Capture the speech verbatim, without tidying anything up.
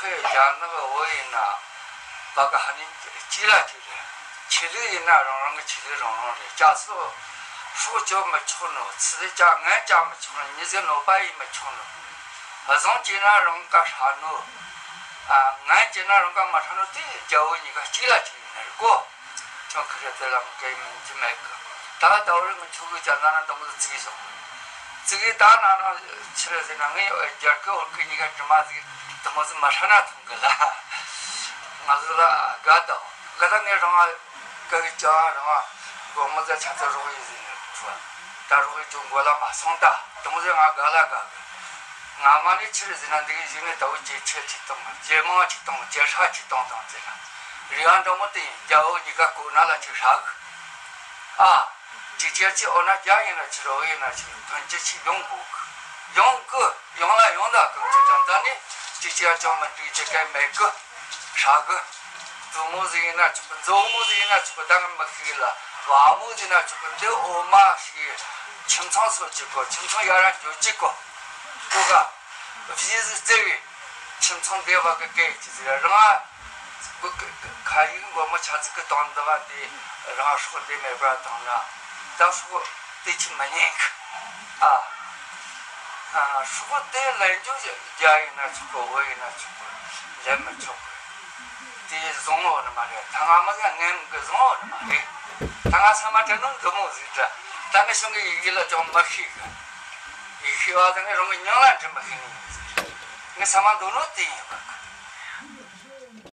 རྒྱ་ནག་བོད་ཡིན་ན་བ་ག་ཧ་ནི་གཅིག་ལ་གཅིག་རེད། ཆོས་ལུགས་ཡིན་ན་རང་རང་གི་ཆོས་ལུགས་རང་རང་རེད། སྐྱ་སོགས་སྲོག་གཅོད་མི་ཆོག་ནོ། ཚིག་ལ་ངན་བྱ་མི་ཆོག་ནོ། མི་ཚེ་གནོད་པ་ཡེ་མི་ཆོག་ནོ། བཟང་བྱས་ན་རང་ཀ་ཧྲ་ནོ། ཨ། ངན་བྱས་ན་རང་ཀ་མ་ཧྲ་ནོ། དེ་རྒྱལ་བོ་གཉིས་ཀ་གཅིག་ལ་གཅིག་ཡིན་ནི་རེད་གོ། ཁྱོད་ཁ་རེ་དེ་ལ་སྐད་མིན་གྱི་མེད་གི། ད་ལྟ་བར་ངི་ཆོ་གི་ཅག་ན་ན་དུ་མོ་ཚིག་གི་སོང་། ཚིག་གི་ད་ན་ན་ཆི་རེད་ཟེར་ན། ངའི་རྒྱལ་ཁབ་བོད་ཁུལ་གཉིས་ཀ་དྲི་མ་ཟིག་དུ་མོ་ཟིག་མ་ཧྲ་ན་ཐང་གི་ལ། ང་ཚོ་ལ་དགའ་དང་དགའ་ད། ངས་རང་ང་སྐད་གི་ཅག་རང་ང་སྒོར་མོ་ཟ་ཆ་ཚ་རོགས་ཡིན་ཟེར་ནས་ཚོ། ད་རོགས་ཡིན་ཅུང་མགོ་ལ་མ་སོང་ད། དུ་མོ་ཟིག་ང་དགའ་ལ་དགའ་གི། ང་མ་ནི་ཆི་རེད་ཟེར་ན། འདི་གི་གཞུག་ནས་ད་བོ་ཇེ་ཆེ་ཅིག་གཏོང་། ཇེ་མང་ཅིག་གཏོང་། ཇེ་ཧྲ་ཅིག་གཏོང་དང་ཟེར་ན། རེ་བ་འདྲ་མོ་དེ་ཡིན། རྒྱལ་བོ་གཉིས་ཀ་གོ་ན་ལ་ཅིག་ཧྲ་གི། ཨ། ཅིག་ཅར་ཅིག་འོ་ན་རྒྱ་ཡིན་ན་ཆི། རོགས་ཡིན་ན་ཆི། ཐོན་སྐྱེད་ཅིག་ཡོང་དགོས་གི། ཡོང་གི། ཡོང་ལ་ཡོང་ད་གི། ཅིག་ཅང་ད་ནི་ཅིག་ཅར་ཅང་མི་འགྲིག་ཅིག་ག་མེད་གི། ཧྲ་གི། མཛོ་མོ་ཟིག་ཡིན་ན་ཆོག་གི། མཛོ་མོ་ཟིག་ཡིན་ན་ཆོག་གི། ད་ང་མི་ཤེས་ལ། བ་མོ་ཟིག་ཡིན་ན་ཆོག་གི། འདི་འོ་མ་ཞིག་ཁྱིམ་ཚང་སོ་ཅིག་གོ། ཁྱིམ་ཚང་ཡར་ར་འགྱོ་ཅིག་གོ། གོ་ག་བཞི་ཟིག་བརྩེ་བའི་ཁྱིམ་ཚང་བདེ་བ་གི་སྐད་ཅིག་ཟེར་རང་ང་། ཁ་ཡིག་མགོ་མོ་ཆ་ཚིག་གི་སྟེང་འདི་བ་དེ་རང་སྲོག་འདི་མེད་པར་བཏང་ན་ད་སྲོག་དེ་ཅི་མི་ཉན་གི། ཨ། ཨ། སྲོག་དེ་ལེན་རྒྱུ་རྒྱ་ཡིན་ན་ཆོག་གི། བོད་ཡིན་ན་ཆོག་གི། ལེན་མི་ཆོག་གི། དེ་བཟང་བོ་ནི་མ་རེད། ད་ང་མི་ག་ངན་གི་བཟང་བོ་ནི་མ་རེད། ད་ང་ཚང་མ་དྲན་ནོ་འདི་མོ་ཟིག་འདྲ། ད་ནི་གཞུང་གི་ཡི་གེ་ལ་ཅང་མི་ཤེས་གི། ཡི་གེ་བ་དེ་ནི་རང་གི་མྱིང་ལ་འབྲི་མི་ཤེས་ནི་ཡིན་ཟེར། ངས་ཚང་མ་འདོད་ནོ་དེ་ཡིན་པ་གི།